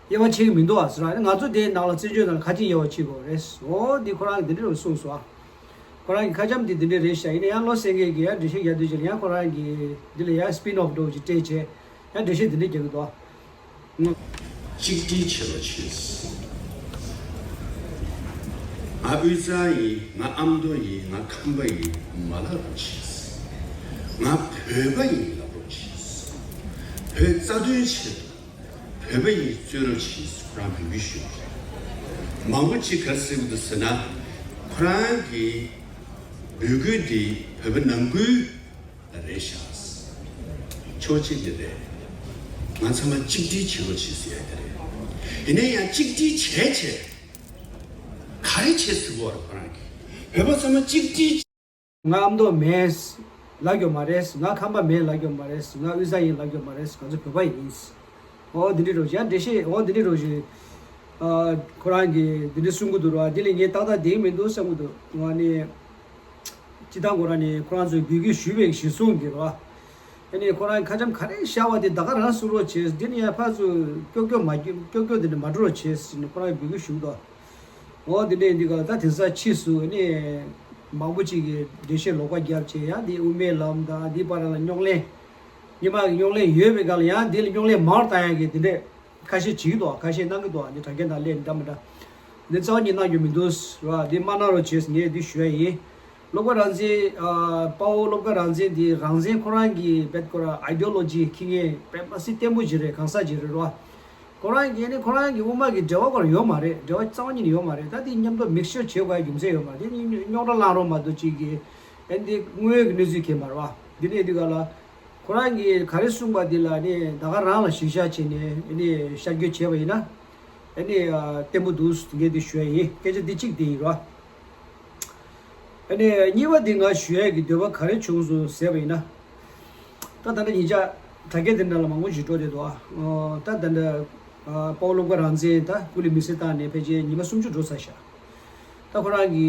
དབྱེ་བ་ཕྱེ་གི་མི་འདུག་ཨ་ཟེར་བ། ཨ་ནི་ང་ཚོ་དེའི་ནང་ལ་བཙན་བྱོལ་ནང་ལ་ཁ་ཆེ་དབྱེ་བ་ཕྱེ་དགོས་རེད། འོ་འདི་ཁོ་རང་གིས་འདི་འདྲ་རེད་གསུངས་སོང་ཨ། ཁོ་རང་གི་ཁ་འཆམ་དེ་འདི་འདྲ་རེད་ཤག་ཡིན་ན་ཡང་བློ་སེང་གེ་གིས་ཡང་འགྲེལ་བཤད་རྒྱག་དུས་ཅིག་ལ་ཡང་ཁོ་རང་གིས་འདི་ལ་ཡང་སྤིན་ཨོཕ་འདྲ་བོ་ཅིག་སྤྲད་བྱས་ཡང་འགྲེལ་བཤད་འདི་འདྲ་རྒྱག་གི་འདུག་གཅིག་སྒྲིལ་བྱེད་རོགས་བྱེད། ང་དབུས་གཙང་ཡིན། ང་ཨ་མདོ་ཡིན། ང་ཁམས་པ་ཡིན་མ་ལབ་རོགས་བྱེད། ང་བོད་པ་ཡིན་ལབ་རོགས་བྱེད། བོད་རྩ་དོན་ཆེད་དུ། བོད་པ་ཡིས་རྩོད་རོགས་བྱེད་ཟེར་ཁོ་རང་འབོད་སྐུལ་ཞུས་པ་རེད། མང་པོ་ཅིག་ག་རེ་ཟེར་གི་འདུག་ཟེར་ན། ཁོ་རང་གི་འབོད་སྐུལ་འདི་བོད་པ་ནང་ཁུལ་ལ་རེད་ཤག་ཕྱོགས་གཅིག་ནས་རེད། ང་ཚང་མ་གཅིག་སྒྲིལ་བྱེད་རོགས་བྱེད་ཟེར་ཡ་དེ་རེད། ཡིན་ན་ཡང་གཅིག་སྒྲིལ་བྱས་བྱས་ག་རེ་བྱེད་ཟེར་གོ་རེད་ཁོ་རང་གིས། བོད་པ་ཚང་མ་གཅིག་སྒྲིལ། ང་ཨ་མདོ་མེད་ལབ་རྒྱུ་མ་རེད། ང་ཁམས་པ་མེད་ལབ་རྒྱུ་མ་རེད། ང་དབུས་གཙང་ཡིན་ལབ་རྒྱུ་མ་རེད། ང་ཚོ་བོད་པ་ཡིན། འོ་འདི་འདྲ་རོ་ཡང་འགྲེལ་བཤད། འོ་འདི་འདྲ་རོ་ཞིག་ཨ། ཁོ་རང་གིས་འདི་འདྲ་གསུང་གི་འདུག་ར། འདི་ལས་ངས་ཏག་ཏག་བསྡད་མི་འདུག་བསམ་གི་འདུག་ང་ནི་སྤྱི་བཏང་ཁོ་རང་ནི་ཁོ་རང་ཚོས་འབོད་སྐུལ་ཞུས་པའི་གཞི་བཟུང་གི་ར། ཨ་ནི་ཁོ་རང་ཁ་འཆམ་ག་རེ་བཞག་པ་དེ་ད་ག་རང་གསུང་རོགས་བྱེད། འདི་ནི་ཡང་ཕར་ཚུར་ཀྱོག་ཀྱོག་མ་ཀྱོག་ཀྱོག་ཀྱོག་འདི་འདྲ་མ་འགྲོ་རོགས་བྱེད་ཟེར་ནས་ཁོ་རང་འབོད་སྐུལ་ཞུ་གི་འདུག་འོ་དེ་འདྲ་ཡིན་དུས་ག་ལ་ད་དེང་སང་ཕྱིས་སུ་ནི་མང་པོ་ཅིག་གིས་འགྲེལ་བཤད་ལོག་པ་བརྒྱབ་བྱས། ཡང་འདི་དབུ་མའི་ལམ་དང་འདི་བར་ལ་རྙོག་གླེང་། སྔོན་མ་གི་རྙོག་གླེང་ཡོད་པའི་སྒང་ལ་ཡང་འདི་ལ་རྙོག་གླེང་མང་རུ་བཏང་ཡག་གི་དེ་འདྲས་ཁ་ཤས་བྱེད་ཀྱི་འདུག་ཁ་ཤས་གནང་གི་འདུག་འདི་དྲ་རྒྱ་ནང་སླེབས་འདྲ་མི་འདྲ། འདི་རྩ་བ་ཉིད་གནང་རྒྱུ་མི་འདུག་ར། འདི་མ་གནང་རོགས་བྱེད་ཟེར་ངས་འདི་ཞུ་ཡ་ཡིན། བློ་དགའ་རང་བཙན། ཨ། དཔའ་བོ་བློ་དགའ་རང་བཙན་འདི་རང་བཙན་ཁོ་རང་གི་བེད་ཁོ་ར་ཨའི་ཌི་ཡོ་ལོ་ཇི་ཁྱི་ངན་དཔེ་མ་སྲིད་བརྟན་པོ་ཅིག་རེད། གང་ཟག་ཅིག་རེད་ར། ཁོ་རང་གི་ནི་ཁོ་རང་གི་དབུ་མ་གི་འབྲེལ་བ་ཁོ་རང་ཡོད་མ་རེད། འབྲེལ་བ་རྩ་བ་ཉིད་ནས་ཡོད་མ་རེད། ད་དེ་མཉམ་དུ་མིག་སི་ཅར་བྱེད་དགོས་ཡ་རྒྱུ་མཚན་ཡོད་མ་རེད། དེ་རྙོག་དྲ་བསླངས་རོགས་མ་གཏོགས་ཅིག་གི་ཨ་ནི་དངོས་ཡོད་ཀྱི་གནས་ཚུལ་གང་ཡང་མ་རེད་བ། འདི་ནས་འདི་ག་ལ་ཁོ་རང་གིས་ག་རེ་གསུངས་པ་འདི་ལ་ནི་ད་ག་རང་ལ་གཞི་བཞག་བྱས་ནས་ཨ་ནི་ཤར་བསྐྱོད་བྱས་པ་ཡིན་ན་ཨ་ནི་བརྟན་པོ་འདུག་ངས་འདི་ཞུ་ཡ་ཡིན། སྐད་ཆ་འདི་གཅིག་འདི་ཡིན་ར། ཨ་ནི་གཉིས་པ་འདི་ང་ཞུ་ཡ་གི་འདོད་པ་ག་རེ་བྱུང་སོང་ཟེར་བ་ཡིན་ན། ད་ད་ལྟ་ཉིན་ཞག་དྲ་རྒྱའི་དེ་འདྲ་ལ་མང་པོ་ཞིག་འགྲོ་བསྡད་འདུག་ཨ། ད་ད་ལྟ་དཔའ་བོ་བློ་དགའ་རང་བཙན་ད་སྐུ་ལས་མི་སེར་བཏང་ནས་ཕལ་ཆེར་ཉི་མ་སུམ་ཅུ་འགྲོ་ཚར་ཤག་ད་ཁོ་རང་གི་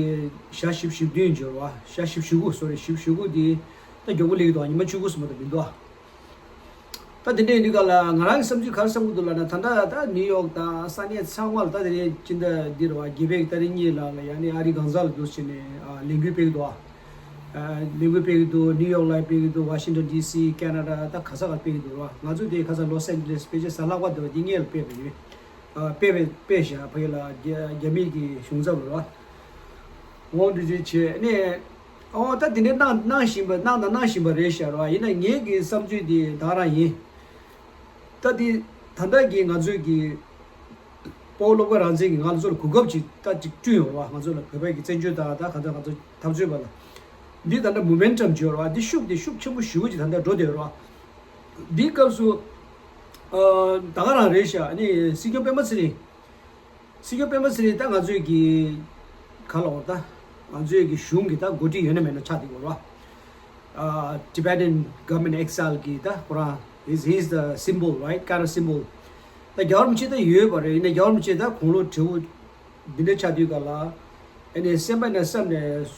ཞག་བཞི་བཅུ་ཞེ་བདུན་འབྱོར་བ། ཞག་བཞི་བཅུ་ཞེ་དགུ། སོ་རི། བཞི་བཅུ་ཞེ་དགུ་དེ་ད་མགྱོགས་པོ་སླེབས་ཀྱི་འདུག་ཉི་མ་བཅུ་དགུ་ཙམ་མ་གཏོགས་མི་འདུག་ད་དེ་འདྲ་ཡིན་དུས་ག་ལ་ང་རང་གི་བསམ་ཚུལ་ག་རེ་བསམ་གྱི་འདུག་ལབ་ན། ད་ལྟ་ད་ནིའུ་ཡོག་དང་ས་གནས་ཚང་མ་ལ་ད་དེ་རིང་སྤྱི་ཟླ་འདི་རེད་བ། དགེ་འཕེལ་གྱི་ཏ་རིག་གཉིས་ལ་ལ་ཡ་ནི་ཨ་རི་གང་ཟག་ལ་འདུག་བྱས་ནས་ཨ་ལས་འགུལ་སྤེལ་གྱི་འདུག་ཨ། ལས་འགུལ་སྤེལ་གྱི་འདུག་ནིའུ་ཡོག་ལ་སྤེལ་གྱི་འདུག་ཝ་ཤིང་ཊོན་ཌི་སི། ཁེ་ན་ཌ། ད་ག་ས་ག་སྤེལ་གྱི་འདུག་ར། ང་ཚོ་དེ་ཁ་སང་ལོ་སན་ཇི་ལེས་ཕལ་ཆེར་གཟའ་ལྷག་པ་དེ་བ་དེ་སྔོན་ལ་སྤེལ་བ་ཡིན། ཨ་སྤེལ་བའི་སྤེལ་བཞག་ཕ་གི་ལ་རྒྱ་རྒྱ་མི་གི་གཞུང་ཚབ་ར། འོང་འདི་ཅི་བྱས་ནས། ཨོ་ད་དེ་འདྲའི་གནང་གནང་བཞིན་པ་གནང་དང་གནང་བཞིན་པ་རེད་ཤག་ར། ཡིན་ན་ངེད་ཀྱི་བསམ་ཚུལ་དེ་ད་ག་རང་ཡིན། ད་དེ་ད་ལྟ་གི་ང་ཚོས་ཀྱི་དཔའ་བོ་བློ་དགའ་རང་བཙན་གྱིས་ང་ཚོ་ལ་གོ་སྐབས་ཅིག་ད་ཅིག་བསྐྲུན་ཡོད་རེད་བ། ང་ཚོ་ལ་བོད་པའི་གི་བཙན་བྱོལ་དང་ད་ག་ཚོད་ང་ཚོ་འཐབ་རྩོད་པ་ལ་འདི་ད་ལྟ་མོ་མེན་ཊམ་ཅིག་ཡོད་རེད་བ། འདི་ཤུགས་དེ་ཤུགས་ཆེན་པོ་ཞེ་པོ་ཅིག་ད་ལྟ་འགྲོ་བསྡད་ཡོད་རེད་བ། འདིའི་སྐབས་སུ་ཨ་ད་ག་རང་རེད་ཤག་ཨ་ནི་སྲིད་སྐྱོང་སྤེན་པ་ཚེ་རིང་། སྲིད་སྐྱོང་སྤེན་པ་ཚེ་རིང་ད་ང་ཚོས་ཀྱི་ག་ལ་འོ་ད་ང་ཚོས་ཀྱི་གཞུང་གི་ད་འགོ་ཁྲིད་ཡོད་ན་མེད་ན་ཆགས་བསྡད་ཡོད་རེད་བ། ཨ་Tibetan Government Exile གི་ད་ཁོ་རང་is he's the symbol, right? Kind of symbol. ད་རྒྱལ་བ་རིན་པོ་ཆེ་ད་ཡོད་པ་རེད། ཡིན་ན་རྒྱལ་བ་རིན་པོ་ཆེ་ད་དགུང་ལོ་བགྲེས་པོ་འདི་འདྲ་ཆགས་དུས་ག་ལ་ཨ་ནི་སེམས་པ་ནས་བསམ་ནས་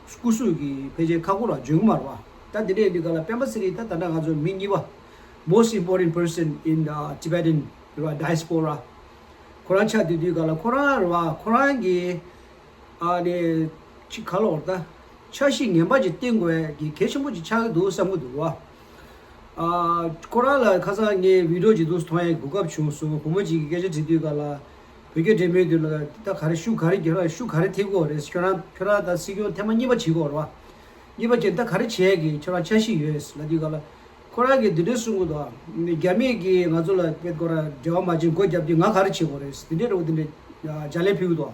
སྐུ་གཟུགས་ཀྱི་ཕལ་ཆེར་ཁ་ཁུག་ལ་འཇོན་གི་མ་རེད་བ། ད་འདི་འདྲ་ཡིན་དུས་ག་ལ་སྤེན་པ་ཚེ་རིང་ད་ད་ལྟ་ང་ཚོ་མི་གཉིས་པ། most important person in the Tibetan, right, diaspora. ཁོ་རང་ཆགས་བསྡད་དུས་ག་ལ་ཁོ་རང་རེད་བ། ཁོ་རང་གི་ཨ་ནི་ཅི་ག་ལ་འོ་ད་འཆར་གཞི་ངན་པ་ཅིག་བཏིང་དགོས་ཀྱི་གལ་ཆེན་པོ་ཅིག་ཆགས་ཀྱི་འདུག་བསམ་གྱི་འདུག་བ། ཨ་ཁོ་རང་ལ་ཁ་སང་ངས་བི་ཌི་ཡོ་ཅིག་འདུག་མཐོང་ཡས་གོ་སྐབས་བྱུང་སོང་། བུ་མོ་ཅིག་གིས་སྐད་ཆ་དྲིས་དུས་ག་ལ་བོད་སྐད་འགྲེམས་མོལ་དུས་ལ་ད་ག་རེ་ཤུགས་ག་རེ་རྒྱག་ར། ཤུགས་ག་རེ་ཐེབས་དགོས་རེད། ཁྱོད་རང་ཁྱོད་རང་ད་སྲིད་སྐྱོང་ཐེངས་མ་གཉིས་པ་བྱེད་དགོས་རེད་བ། གཉིས་པ་བྱས་ད་ག་རེ་བྱས་ཀྱི་ཁྱོད་རང་འཆར་གཞི་ཡོད་ལབ་དུས་ག་ལ། ཁོ་རང་གིས་འདི་འདྲ་གསུང་གི་འདུག་རྒྱ་མིས་ཀྱིས་ང་ཚོ་ལ་དཔེ་ཁོ་རང་འབྲེལ་བ་མ་བྱས་སྒོ་བརྒྱབ་དུས་ང་ག་རེ་བྱེད་དགོས་རེད། འདི་འདྲའི་རོགས་འདི་འདྲའི་ལྗགས་ལན་ཕུལ་གི་འདུག་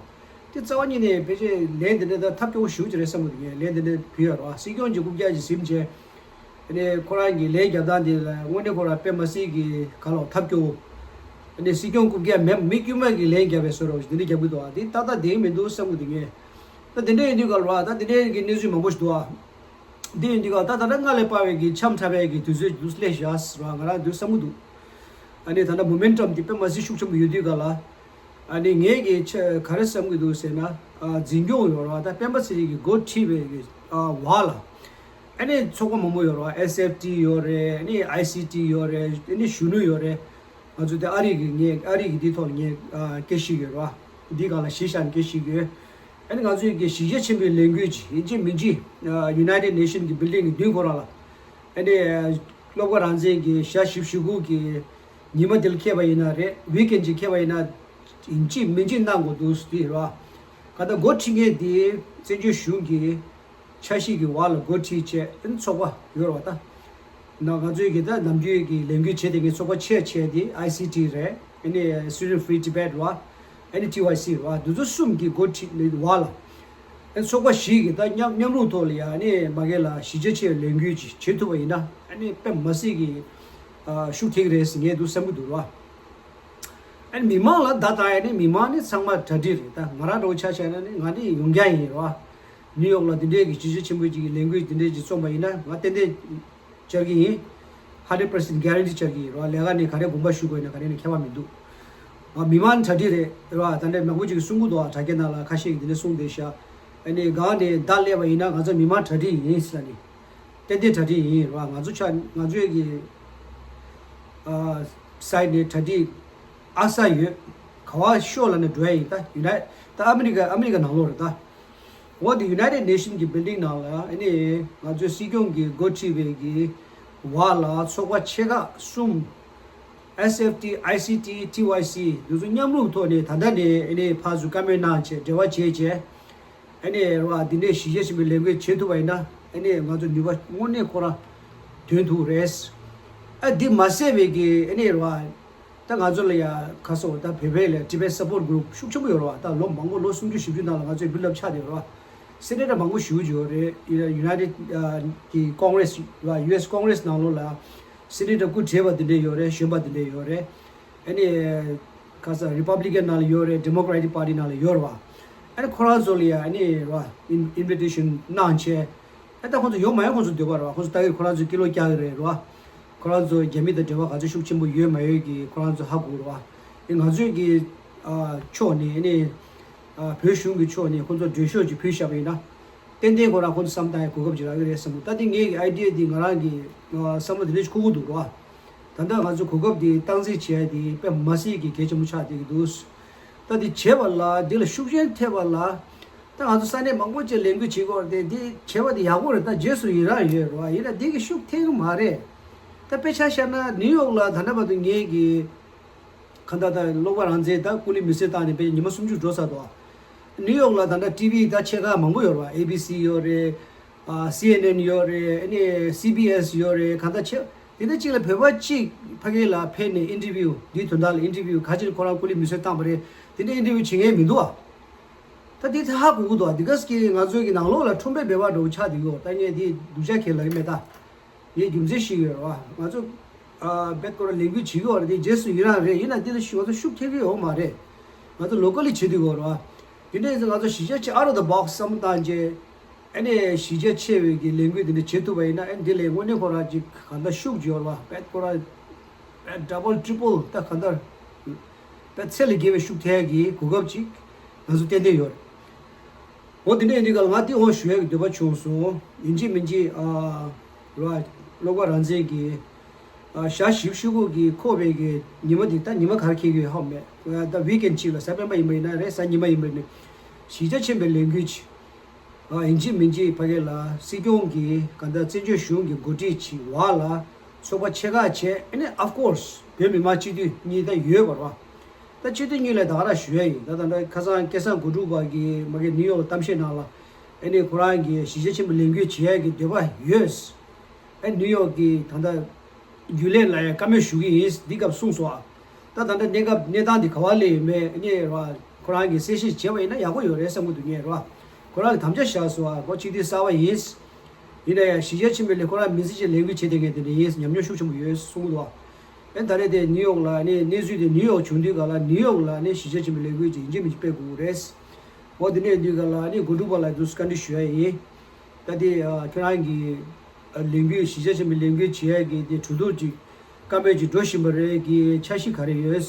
དེ་རྩ་བ་ཉིད་ནས་ཕལ་ཆེར་ལན་འདི་འདྲ་ད་ཐབས་སྐྱོ་བོ་ཞེ་པོ་ཅིག་རེད་བསམ་གི་འདུག་ངས་ལན་འདི་འདྲ་ཕུལ་ཡ་རོགས། སྲིད་སྐྱོང་གི་རྐུབ་བཀྱག་ཅིག་ཟིན་བྱས། ཨ་ནི་ཁོ་རང་གི་ལན་རྒྱབ་སྟངས་འདི་ལ་དངོས་གནས་ཁོ་རང་དཔེ་མ་སྲིད་ཀྱི་ག་ལ་ཐབས་སྐྱོ་བོ། ཨ་ནི་སྲིད་སྐྱོང་རྐུབ་བཀྱག་མེད་མི་དཀྱུས་མ་གི་ལན་རྒྱབ་པའི་བཟོ་འདྲ་བོ་ཞིག་འདི་འདྲ་རྒྱབ་གི་འདུག་ཨ་འདི་ཏག་ཏག་བདེན་མི་འདུག་བསམ་གི་འདུག་ངས། ད་འདི་འདྲ་ཡིན་དུས་ག་ལ་རོགས། ད་འདི་འདྲའི་གི་གནས་ཚུལ་མང་པོ་ཞིག་འདུག་ཨ། འདི་ཡིན་དུས་ག་ད་ད་ལྟ་སྔར་ལས་སྤར་བའི་གི་འཆམ་འཁྲབ་པའི་གི་དུས་ཚོད་འདུག་སླེབས་ཤག་ཟེར་བ་ང་རང་འདུག་བསམ་གི་འདུག་ཨ་ནི་ད་ལྟ་མོ་མེན་ཊམ་འདི་དཔེ་མ་སྲིད་ཤུགས་ཆེན་པོ་ཡོད་དུས་ག་ལ། ཨ་ནི་ངས་གི་ཆ་ག་རེ་བསམ་གི་འདུག་ཟེར་ན། ཨ་འཛིན་སྐྱོང་ཡོད་རེད་བ། ད་སྤེན་པ་ཚེ་རིང་གི་འགོ་ཁྲིད་པའི་གི་ཨ་བར་ལ། ཨ་ནི་ཚོགས་པ་མང་པོ་ཡོད་རེད་བ། ཨེས་ཨེཕ་ཊི་ཡོད་རེད། ཨ་ནི་ཨའི་སི་ཊི་ཡོད་རེད། ཨ་ནི་གཞོན་ནུ་ཡོད་རེད། ང་ཚོ་དེ་ཨ་རི་གི་ངས་ཨ་རི་གི་འདི་ཐོག་ལ་ངས་ཨ་སྐད་ཞིག་ཡོད་རེད་བ། འདི་སྒང་ལ་གཞི་བཞག་ནས་སྐད་ཞིག་ཡོད། ཨ་ནི་ང་ཚོའི་གི་གཞིས་བྱེས་ཆེན་པོའི་ལས་འགུལ་གྱི་ཡིན་གཅིག་མིན་གཅིག་ཨ་United Nation གི་building གི་མདུན་ཁོ་རང་ལ། ཨ་ནི་ཨ་བློ་དགའ་རང་བཙན་གྱི་ཞག་བཞི་བཅུ་ཞེ་དགུ་གི་ཉི་མ་དེ་ལ་འཁེལ་བ་ཡིན་ན་རེད། ཝིག་ཨེན་ཌི་ཅིག་འཁེལ་བ་ཡིན་ན་ཡིན་གཅིག་མིན་གཅིག་གནང་དགོས་འདུག་ཟེར་དུས་རེད་བ། ག་ད་འགོ་ཁྲིད་མཁན་དེ་བཙན་བྱོལ་གཞུང་གི་འཆར་གཞི་གི་འོག་ལ་འགོ་ཁྲིད་བྱས་ཨ་ནི་ཚོགས་པ་ཡོད་རེད་བ་ད། ན་ང་ཚོའི་གི་ད་ནམ་རྒྱུན་གི་ལས་འགུལ་བྱེད་བསྡད་མཁན་ཚོགས་པ་ཆེ་ཆེ་དེ་ཨའི་སི་ཊི་རེད། ཨ་ནི་Student Free Tibet རེད་བ། ཨ་ནི་ཊི་ཝའི་སི་རེད་བ། འདི་ཚོ་གསུམ་གི་འགོ་ཁྲིད་ནི་འོག་ལ། ཨ་ནི་ཚོགས་པ་བཞི་གི་ད་མཉམ་མཉམ་རུབ་ཐོག་ལ་ཡ་ཨ་ནི་མ་གི་ལ་གཞིས་བྱེས་ཆེ་ལས་འགུལ་ཅིག་བྱེད་ཐུབ་པ་ཡིན་ན་ཨ་ནི་དཔེ་མ་སྲིད་གི་ཨ་ཤུགས་ཐེབས་རེད་ཟེར་ངས་འདུག་བསམ་གི་འདུག་རེད་བ། ཨ་ནི་མི་མང་ལ་བརྡ་བཏང་ཡ་ནི་མི་མང་ནི་ཚང་མ་གྲ་སྒྲིག་རེད། ད་ང་རང་འདྲ་བོ་ཆ་བཞག་ན་ནི་ང་ནི་ཡོང་རྒྱུ་ཡིན་རེད་བ། ནིའུ་ཡོག་ལ་འདི་འདྲའི་གི་གཞིས་བྱེས་ཆེན་པོ་ཅིག་གི་ལས་འགུལ་འདི་འདྲའི་ཅིག་བརྩམས་པ་ཡིན་ན་ང་ཏན་ཏན་བཅར་གི་ཡིན། hundred percent guarantee བཅར་གི་ཡིན་རེད་བ། ལས་ཀ་ནི་ག་རེ་དགོངས་པ་ཞུ་དགོས་ན་ག་རེ་ནི་ཁྱད་པར་མི་འདུག་ང་མི་མང་གྲ་སྒྲིག་རེད་རེད་བ། ད་འདྲ་མང་པོ་ཅིག་གསུང་གི་འདུག་ཨ་དྲ་རྒྱ་ནང་ལ་ཁ་ཤས་ཀྱིས་འདི་འདྲ་གསུངས་བསྡད་ཤག་ཨ་ནི་གང་ནས་བརྡ་སླེབས་པ་ཡིན་ན་ང་ཚོ་མི་མང་གྲ་སྒྲིག་ཡིན་ཟེར་ནི། ཏན་ཏན་གྲ་སྒྲིག་ཡིན་རེད་བ། ང་ཚོ་ཆ་ང་ཚོའི་གི་ཨ་སའི་ནས་གྲ་སྒྲིག་ཨ་ས་ཡོད། ག་བ་ཤོག་ལ་ནས་འགྲོ་ཡ་ཡིན། ད་ཡུ་ནའི་ད་ཨ་མི་རི་ཀ་ཨ་མི་རི་ཀ་ནང་ལོགས་རེད་ད། འོ་དེ་United Nation གི་building ནང་ལ་ཨ་ནི་ང་ཚོའི་སྲིད་སྐྱོང་གིས་འགོ་ཁྲིད་པའི་གི་འོག་ལ་ཚོགས་པ་ཆེ་ཁག་གསུམ། S F T, I C T, T Y C འདི་ཚོ་མཉམ་རུབ་ཐོག་ནས་ད་ལྟ་ནས་ཨ་ནི་ཕར་ཚུར་བཀའ་མོལ་གནང་བྱས་འབྲེལ་བ་བྱས་བྱས། ཨ་ནི་རེད་བ། འདི་ནས་གཞིས་བྱེས་ཆེན་པོའི་ལས་འགུལ་བྱེད་ཐུབ་པ་ཡིན་ན་ཨ་ནི་ང་ཚོ་ནུས་པ་དངོས་གནས་ཁོ་རང་ཐོན་ཐུབ་རེད། ཨ་འདི་མ་ཟད་པའི་གི་ཨ་ནི་རེད་བ། ད་ང་ཚོ་ལ་ཡ་ཁ་སོ་ད་བོད་པའི་ལ་Tibet Support Group ཤུགས་ཆེན་པོ་ཡོད་རེད་བ། ད་ལོ་མང་པོ་ལོ་སུམ་ཅུ་བཞི་བཅུ་ནང་ལ་ང་ཚོས་build up ཆགས་བསྡད་ཡོད་རེད་བ། སེ་ནེ་ཊར་མང་པོ་ཞེ་པོ་ཅིག་ཡོད་རེད། United གི་Congress རེད་བ། ཡུ་ཨེས་Congress ནང་ལོགས་ལ་སེ་ནེ་ཊར་སྐུ་བགྲེས་པ་འདི་འདྲས་ཡོད་རེད། གཞོན་པ་འདི་འདྲས་ཡོད་རེད། ཨ་ནི་ཁ་ས་Republican ནང་ལ་ཡོད་རེད། Democratic Party ནང་ལ་ཡོད་རེད་བ། ཨ་ནི་ཁོ་རང་ཚོ་ལ་ཡ་ཨ་ནི་རེད་བ། ཨིན་invitation གནང་བྱས། ཨ་ད་ཁོང་ཚོ་ཡོང་མ་ཡོང་ཁོང་ཚོ་འདོད་པ་རེད་བ། ཁོང་ཚོ་ལྟ་གི་ཁོ་རང་ཚོའི་སྐྱིད་ལོ་རྒྱག་གི་རེད་རེད་བ། ཁོ་རང་ཚོ་རྒྱ་མི་དང་འབྲེལ་བ་ག་ཚོད་ཤུགས་ཆེན་པོ་ཡོད་མ་ཡོད་ཀྱི་ཁོ་རང་ཚོ་ཧ་གོ་རེད་བ། ཨེ་ང་ཚོའི་གི་ཨ་ཕྱོགས་ནས་ཨ་ནི་ཨ་བོད་གཞུང་གི་ཕྱོགས་ནས་ཁོ་ཚོ་འགྲེལ་བཤད་ཅིག་ཕུལ་བཞག་པ་ཡིན་ན། ཏན་ཏན་ཁོ་རང་ཁོ་ཚོ་བསམ་བཏང་ཡ་གོ་སྐབས་ཅིག་རག་གི་རེད་བསམ་གི་འདུག་ད་དེ་ངའི་གི་ཨའི་ཌི་ཡ་དེ་ང་རང་གི་ཨ་བསམ་བློ་དེ་འདྲ་ཞིག་འཁོར་གི་འདུག་རེད་བ། ད་ལྟ་ང་ཚོ་གོ་སྐབས་དེ་སྟངས་འཛིན་བྱེད་ཡ་དེ་དཔེ་མ་སྲིད་ཀྱི་གལ་ཆེན་པོ་ཆགས་བསྡད་ཀྱི་འདུག་ད་དེ་བྱས་པ་ལ་འདི་ལ་ཤུགས་རྐྱེན་ཐེབས་པ་ལ། ད་ང་ཚོ་ས་གནས་མང་པོ་ཅིག་ལས་འགུལ་བྱེད་དགོས་རེད་དེ་འདི་བྱས་པ་དེ་ཡག་པོ་རེད། ད་རྗེས་སུ་ཡི་རང་ཡོད་རེད་བ། ཡིན་ན་འདི་གི་ཤུགས་ཐེབས་ཀྱི་མ་རེད། ད་དཔེ་ཆ་བཞག་ན་ནིའུ་ཡོག་ལ་ད་ལྟ་བར་དུ་ངེད་ཀྱི་གང་ལྟར་ད་གློག་པ་རང་བཙན་ད་སྐུ་ལུས་མེ་སྲེག་བཏང་ནས་དཔེ་ཉི་མ་སུམ་ཅུ་འགྲོ་ཚར་འདུག་ནིའུ་ཡོག་ལ་ད་ལྟ་ཊི་ཝི་ད་ཆེ་ཁག་མང་པོ་ཡོད་རེད་བ། ཨེ་བི་སི་ཡོད་རེད། ཨ་སི་ཨེན་ཨེན་ཡོད་རེད། ཨ་ནི་སི་བི་ཨེས་ཡོད་རེད། གང་ལྟར་ཆེ་དེ་འདྲ་གཅིག་ལ་བོད་པ་གཅིག་ཕ་གི་ལ་ཕེབས་ནས་ཨིན་ཊར་བིའུ་འདིའི་དོན་དག་ལ་ཨིན་ཊར་བིའུ་ག་ཅིག་ཁོ་རང་སྐུ་ལུས་མེ་སྲེག་བཏང་པ་རེད། དེ་འདྲ་ཨིན་ཊར་བིའུ་བྱེད་མཁན་མི་འདུག་ཨ། ད་དེ་ཧ་གོ་གི་འདུག་ཨ། འདི་ག་ཟེར་གི་ང་ཚོའི་གི་ནང་ལོགས་ལ་ཁྲོམ་པའི་སྦལ་པ་འདྲ་བོ་ཆགས་བསྡད་ཡོད། ད་ངས་དེ་སྡུག་ཅག་ཁྱེར་ལབ་ཀྱི་མེད་ད། ངས་རྒྱུ་མཚན་ཞིག་ཡོད་རེད་བ། ང་ཚོ་ཨ་བེད་ཀོ་ར་ལས་འགུལ་བྱེད་ཀྱི་ཡོད་རེད་དེ་རྗེས་སུ་ཡི་རང་རེད། ཡིན་ན་དེ་ལ་ཤུགས་ང་ཚོ་ཤུགས་ཐེབས་ཀྱི་ཡོད་མ་རེད། ང་ཚོ་ལོ་ཀལ་ལི་བྱེད་དུས་ཡོད་རེད་བ། དེ་འདྲ་ཡིན་ཙང་ང་ཚོ་གཞིས་ཆགས་ཆེ་out of the box བསམ་བློ་བཏང་རྗེས་ཨ་ནི་གཞིས་ཆགས་ཆེ་བའི་གི་ལས་འགུལ་དེ་འདྲ་བྱེད་ཐུབ་པ་ཡིན་ན་ཨ་ནི་དེ་ལས་དངོས་གནས་ཁོ་རང་ཅིག་གང་ལྟར་ཤུགས་ཅིག་ཡོད་རེད་བ། བེད་ཀོ་ར་བེད་ཌབ་བལ་ཊི་རི་པལ་ད་གང་ལྟར་བེད་ཚད་ལས་བརྒལ་བའི་ཤུགས་ཐེབས་ཀྱི་གོ་སྐབས་ཅིག་ང་ཚོ་ཏན་ཏན་ཡོད་རེད། འོ་དེ་འདྲ་ཡིན་དུས་ག་ལ་ང་དེ་འོ་ཞུ་ཡག་གི་འདོད་པ་བྱུང་སོང་། ཡིན་གཅིག་མིན་གཅིག་ཨ་ར་གློག་པ་རང་བཙན་གྱི་ཨ་ཞག་བཞི་བཅུ་ཞེ་དགུ་གི་འཁོར་བའི་གི་ཉི་མ་འདི་ད་ཉི་མ་ག་རེ་འཁེལ་གི་ཡོད་ཧ་མེད། ད་ཝིག་ཨེན་ཌི་གཅིག་ལ་གཟའ་སྤེན་པ་ཡིན་པ་ཡིན་ན་རེད། གཟའ་ཉི་མ་ཡིན་པ་ཡིན་ན་གཞིས་ཆགས་ཆེན་པོའི་ལས་འགུལ་གྱི་ཨ་ཡིན་གཅིག་མིན་གཅིག་ཕ་གི་ལ་སྲིད་སྐྱོང་གི་ག་ད་བཙན་བྱོལ་གཞུང་གི་འགོ་ཁྲིད་ཅིག་འོག་ལ་ཚོགས་པ་ཆེ་ཁག་བྱས། ཨ་ནི་of course བོད་མི་མང་སྤྱི་འཐུས་གཉིས་ད་ཡོད་པ་རེད་བ། ད་སྤྱི་འཐུས་གཉིས་ལ་ད་ག་རང་ཞུ་ཡ་ཡིན། ད་ད་ལྟ་ཁ་སང་སྐལ་བཟང་དགུ་འབྲུག་པ་གིས་མ་གི་ནིའུ་ཡོག་གཏམ་བཤད་ནང་ལ་ཨ་ནི་ཁོ་རང་གིས་གཞིས་ཆགས་ཆེན་པོ་ལས་འགུལ་བྱེད་ཡ་གི་འདོད་པ་ཡོད། ཨ་ནིའུ་ཡོག་གི་ད་ལྟ་རྒྱུན་ལས་ལ་ཡང་བཀའ་མོལ་ཞུ་གི་ཡིན་འདི་སྐབས་གསུངས་སོང་ཨ། ད་ད་ལྟ་གནས་སྐབས་གནས་སྟངས་འདི་ག་བ་སླེབས་ཡོད་མེད་ཨ་ནི་ར་ཁོ་རང་གིས་གསལ་བཤད་བྱས་པ་ཡིན་ན་ཡག་པོ་ཡོད་རེད་བསམ་གི་འདུག་ངས་ར། ཁོ་རང་གིས་དམ་བཅའ་བཞག་སོང་ཨ། ཁོ་སྤྱི་འཐུས་གསར་པ་ཡིན། ཡིན་ན་ཡང་གཞིས་ཆགས་ཆེན་པོའི་ལས་ཁོ་རང་མི་ཚེ་གཅིག་ལས་འགུལ་བྱེད་བསྡད་མཁན་དེ་འདྲ་ཡིན། ཉམས་མྱོང་ཤུགས་ཆེན་པོ་ཡོད་གསུངས་འདུག་བ། ཨེ་ད་རེས་དེ་ནིའུ་ཡོག་ལ་ནི་གནས་ཚུལ་དེ་ནིའུ་ཡོག་བྱུང་དུས་ག་ལ་ནིའུ་ཡོག་ལ་ནི་གཞིས་ཆགས་ཆེན་པོའི་ལས་འགུལ་ཅིག་ཡིན་གཅིག་མིན་གཅིག་སྤེལ་དགོས་ཀྱི་རེད། འོ་དེ་འདྲ་ཡིན་དུས་ག་ལ་ནི་དགུ་འབྲུག་པ་ལ་དུ་བཀའ་འདྲི་ཞུ་ཡ་ཡིན། ད་དེ་ཁྱོད་རང་གི་ལས་འགུལ་གཞིས་ཆགས་ཆེན་པོའི་ལས་འགུལ་བྱེད་ཡ་གི་དེ་གྲོས་བསྡུར་ཅིག་བཀའ་མོལ་ཅིག་འགྲོ་བཞིན་པ་རེད་ཀྱི་འཆར་གཞི་ག་རེ་ཡོད།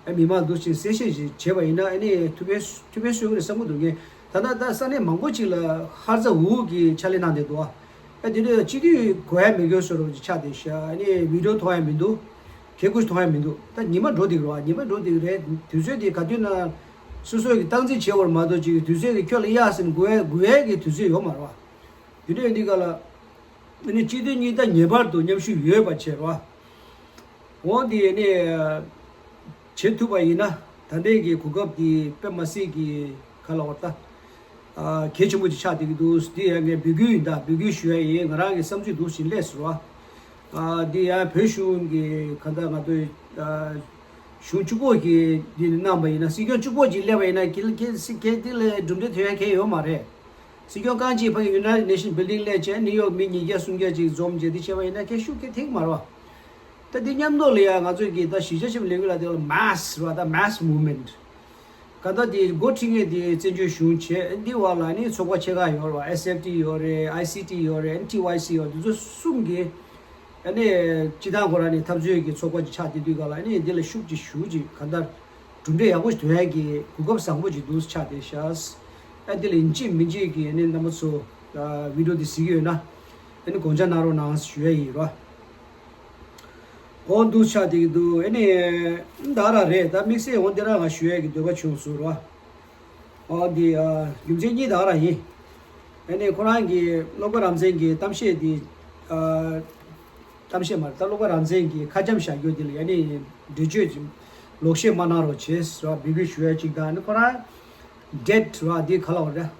ཨ་མི་མང་འདུ་ཞིག་གསལ་བཤད་ཅིག་བྱས་པ་ཡིན་ན་ཨ་ནི་ཐུགས་ཕན་ཐུགས་ཕན་གསོས་ཀྱི་རེད་བསམ་གྱི་འདུག་ངས་ད་ལྟ་ད་ས་གནས་མང་པོ་ཅིག་ལ་ཧར་ཛ་འུར་གྱི་ཕྱག་ལས་གནང་བསྡད་འདུག་ཨ་དེ་འདྲ་སྤྱི་འཐུས་གོ་ཡ་མེད་མཁན་བཟོ་འདྲ་ཅིག་ཆགས་བསྡད་ཤག་ཨ་ནི་བི་ཌི་ཡོ་མཐོང་ཡ་མི་འདུག་གད་སྐུ་མཐོང་ཡ་མི་འདུག་ད་ཉི་མ་འགྲོ་བསྡད་ཀྱི་རེད་བ། ཉི་མ་འགྲོ་བསྡད་ཀྱི་རེད། དུས་ཚོད་དེ་ག་དུས་ན་སོ་སོ་གི་སྟངས་འཛིན་བྱེད་དགོས་རེད་མ་གཏོགས་ཅིག་དུས་ཚོད་ཀྱི་ཁྱོད་ལ་གཡར་ཟིན་དགོས་ཡ་དགོས་ཡ་གི་དུས་ཚོད་ཡོད་མ་རེད་བ། དེ་འདྲ་ཡིན་དུས་ག་ལ། ཨ་ནི་སྤྱི་འཐུས་གཉིས་ད་ངེས་པར་དུ་མཉམ་ཞུགས་ཡོད་པ་བྱས་རོགས། འོ་འདི་ནི་བྱེད་ཐུབ་པ་ཡིན་ན་ད་ལྟའི་གི་གོ་སྐབས་འདི་དཔེ་མ་སྲིད་ཀྱི་ག་ལ་བར་ད་གལ་ཆེན་པོ་ཅིག་ཆགས་བསྡད་ཀྱི་འདུག་འདི་ཡང་ངས་འབོད་སྐུལ་ཡིན། ད་འབོད་སྐུལ་ཞུ་ཡ་ཡིན། ང་རང་གི་བསམ་ཚུལ་འདུག་ཟིན་ལས་སུ་རོགས། འདི་ཡང་བོད་གཞུང་གི་ག་ད་ང་ཚོའི་གཞུང་བཅུ་པོ་གི་འདི་ནི་གནང་པ་ཡིན་ན་སྲིད་སྐྱོང་བཅུ་པོ་ཅིག་སླེབས་པ་ཡིན་ན་གལ་གལ་སྲིད་གལ་འདི་ལས་གྲུབ་འབྲས་ཐོན་ཡ་གལ་ཡོད་མ་རེད། སྲིད་སྐྱོང་རྐང་གཅིག་ཕ་གི་United Nations Building་སླེབས་བྱས་ནིའུ་ཡོག་མི་ཉིས་བརྒྱ་སུམ་བརྒྱ་ཅིག་འཛོམས་བྱས་འདི་བྱས་པ་ཡིན་ན་ཁྱེད་ཤུགས་ཀྱིས་ཐེག་མ་རེད་བ། ད་འདི་མཉམ་དུ་ལ་ཡ་ང་ཚོ་གི་ད་གཞིས་ཆགས་ཆེན་པོ་ལས་འགུལ་ལ་དེ་ལ་mass་རེད་བ། ད་mass movement་ག་ད་འདི་འགོ་ཁྲིད་མཁན་འདི་བཙན་བྱོལ་གཞུང་བྱས། འདི་བ་ལ་ནི་ཚོགས་པ་ཆེ་ཁག་ཡོད་རེད་བ། S F T་ཡོད་རེད། I C T་ཡོད་རེད། N T Y C་ཡོད་རེད། འདི་ཚོ་གསུམ་གི་ཨ་ནི་སྤྱི་བཏང་ཁོ་རང་ནི་འཐབ་རྩོད་ཀྱི་ཚོགས་པ་ཅིག་ཆགས་བསྡད་དུས་ག་ལ་ཨ་ནི་འདི་ལ་ཤུགས་ཅིག་ཞུགས་ཅིག་ག་ད་གྲུབ་འབྲས་ཡག་པོ་ཞིག་ཐོན་ཡག་གི་གོ་སྐབས་བཟང་པོ་ཅིག་འདུག་ཆགས་བསྡད་ཤག་ཨ་འདི་ལ་ཡིན་གཅིག་མིན་གཅིག་གི་ཨ་ནི་རྣམ་པ་ཚོ་ཨ་བི་ཌི་ཡོ་འདི་གཟིགས་ཡོད་ན་ཨ་ནི་དགོངས་འཇགས་གནང་རོགས་གནང་ཞུ་ཡ་ཡིན་རོ། འོ་འདུག་ཆགས་བསྡད་ཀྱི་འདུག་ཨ་ནི་ད་ར་རེད། ད་དམིགས་བསལ་འོ་འདི་ར་ང་ཞུ་ཡ་གི་འདོད་པ་བྱུང་སོང་རོ། ཨོ་འདི་ཨ་རྒྱུ་མཚན་གཉིས་དག་རང་ཡིན། ཨ་ནི་ཁོ་རང་གི་གློག་པ་རང་བཙན་གྱི་གཏམ་བཤད་འདི་ཨ་གཏམ་བཤད་མ་རེད། ད་གློག་པ་རང་བཙན་གྱི་ཁ་འཆམ་བཞག་རྒྱུ་འདི་ལ་ཨ་ནི་འགྲེལ་བརྗོད་ཅིག་ལོག་བཤད་མ་གནང་རོགས་བྱས་ཟེར་བ་འབོད་སྐུལ་ཞུ་ཡ་གཅིག་དང་། ཨ་ནི་ཁོ་རང་dead་ར་འདི་ག་ལ་བ་རེད།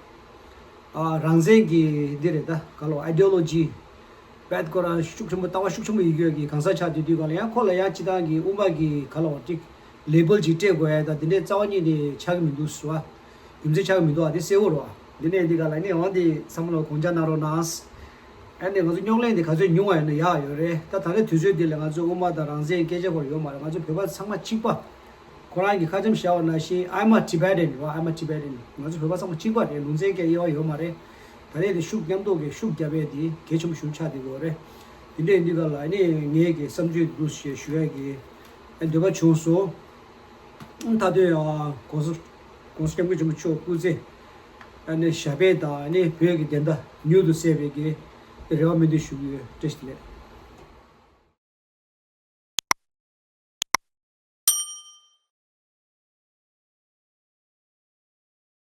ཨ་རང་བཙན་གྱི་འདི་རེད། ད་ག་ལ་བ་ideology་བད་ཁོ་རང་ཤུགས་ཆེན་པོ་ལྟ་བ་ཤུགས་ཆེན་པོ་ཡོད་རྒྱུ་གི་གང་ཟག་ཆགས་དུས་དུས་ག་ལ་ཡང་ཁོ་ལ་ཡང་སྤྱི་བཏང་གི་དབུ་མ་གི་ག་ལ་བ་ཅིག་ལེ་བལ་ཅིག་སྤྲད་དགོས་ཡ་ད་དེ་འདྲའི་རྩ་བ་ཉིད་ནས་ཆགས་ཀྱི་མི་འདུག་ཟེར་བ། རྒྱུ་མཚན་ཆགས་ཀྱི་མི་འདུག་ཨ། དེ་གསལ་བོ་རེད་བ། འདི་ནས་འདི་ག་ལ་ནི་འོང་དེ་བསམ་བློ་དགོངས་འཇགས་གནང་རོགས་གནང་། ཨ་ནི་ང་ཚོ་རྙོག་གླེང་འདི་ག་ཚོད་ཉུང་བ་ཡོད་ན་ཡག་ཡོད་རེད། ད་ད་རེས་དུས་ཚོད་འདི་ལ་ང་ཚོ་དབུ་མ་དང་རང་བཙན་སྐད་ཆ་བར་ཡོད་མ་རེད། ང་ཚོ་བོད་པ་ཚང་མ་གཅིག་པ། ཁོ་རང་གི་ཁ་འཆམ་བཞག་པ་ནང་བཞིན་I'm a Tibetan་རེད་བ། I'm a Tibetan། ང་ཚོ་བོད་པ་ཚང་མ་གཅིག་པ་རེད། ལུང་ཚན་སྐད་དབྱེ་བ་ཡོད་མ་རེད། ད་རེས་དེ་ཤུགས་མཉམ་འདོགས་ཀྱི་ཤུགས་རྒྱབ་པའི་དེ་གལ་ཆེན་པོ་ཞིག་ཆགས་བསྡད་ཡོད་རེད། དེ་འདྲའི་འདི་ག་ལ་ནི་ངའི་གི་བསམ་ཚུལ་འདུག་ཞེས་ཞུ་ཡ་གི་འདོད་པ་བྱུང་སོང་། མཐའ་དོན་ཡང་༸གོང་ས་༸གོང་ས་༸སྐྱབས་མགོན་ཆེན་པོ་མཆོག་སྐུ་ཚེ་ནི་ཞབས་པད་དང་ནི་བོད་ཀྱི་བདེན་མཐའ་མྱུར་དུ་གསལ་བའི་གི་རེ་བ་སྨོན་འདུན་ཞུ་གི་ཡོད། བཀྲ་ཤིས་བདེ་ལེགས།